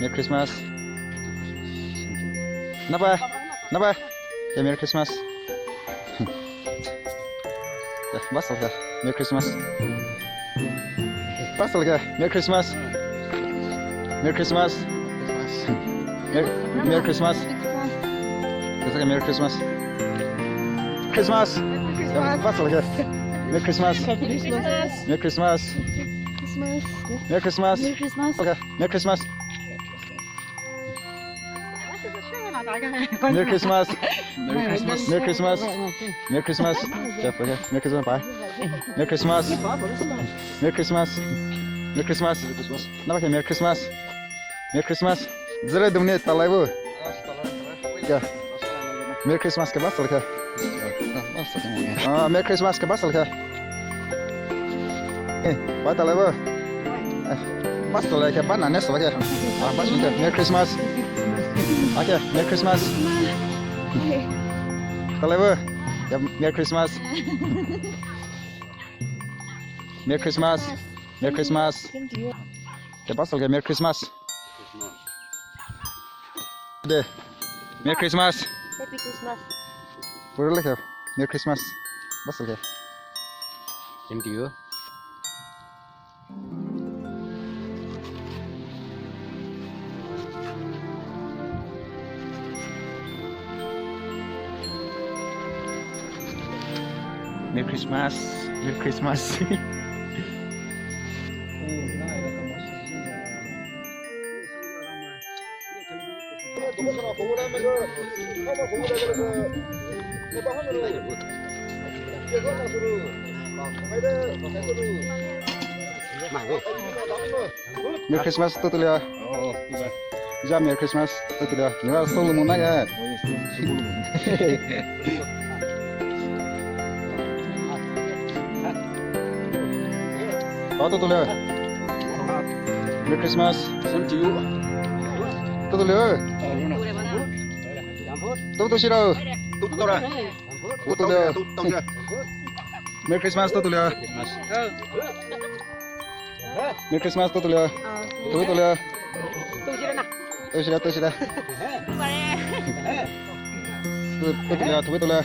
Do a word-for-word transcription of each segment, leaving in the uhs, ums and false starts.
Merry Christmas. Napa? Napa? Ya, Merry Christmas. Ya, bas laka. Merry Christmas. Bas laka. Merry Christmas. Merry Christmas. Merry, Merry Christmas. Bas laka, Merry Christmas. Christmas. Ya, bas laka. Merry Christmas. Merry Christmas. Merry Christmas. Merry Christmas. Merry Christmas. Okay, Merry Christmas. Merry Christmas. Merry Christmas. Merry Christmas. Merry Christmas. Yeah, okay. Merry Christmas. Bye. Merry Christmas. Merry Christmas. Merry Christmas. Napa ke Merry Christmas. Merry Christmas. Zere dumne talaibu. Ya. Merry Christmas ke bas laka. Ah, Merry Christmas ke bas laka. Eh, bye talaibu. Eh, bas talaka, bye nane salaka. Ah, bas laka. Merry Christmas. Okay, Merry Christmas. Talaibu. Ya, Merry Christmas. Merry Christmas. Merry Christmas. Same to you. Okay, bas laka, Merry Christmas. De. Merry Christmas. Happy Christmas. Pura laka, Merry Christmas. Bas laka. Same to you. Merry Christmas. Merry Christmas. Merry Christmas, Tutulia. Oh, oh, oh. Ja, Merry Christmas, Tutulia. Ni wa solo mo na ya. Oh, yes, yes, yes. Ba Tutulia. Merry Christmas. Same to you. Tutulia. Tutu shiro. Tutu ra. Tutulia. Merry Christmas, Tutulia. Merry Christmas, Tutulia. Tutulia. Tutulia, Tutulia. Tu-, Tutulia, Tutulia.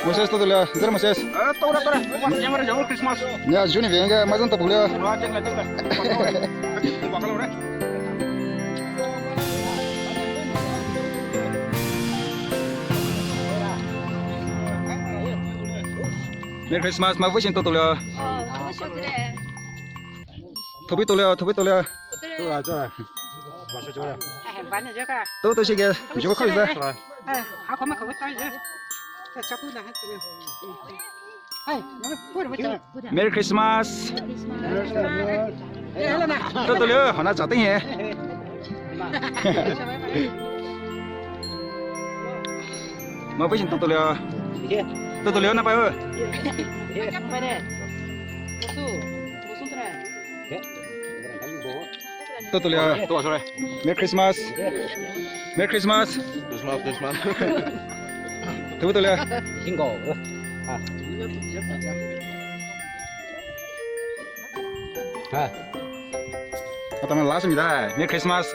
Moses, Tutulia. Zero Moses. Eh, tora, tora. Jangan, jangan Christmas. Ya, June venga, mazan Tutulia. Merry Christmas, ma fushin Tutulia. Thupi Tulia, Thupi Tulia. Tutu shige, joko khoi za. Merry Christmas. Tutulia, hona chating he. Ma fushin Tutulia. Tutulia na pa. Tutulia. Merry Christmas. Merry Christmas. Christmas, Christmas. Tutulia. Jingle. Ah. Atama last mi da. Merry Christmas.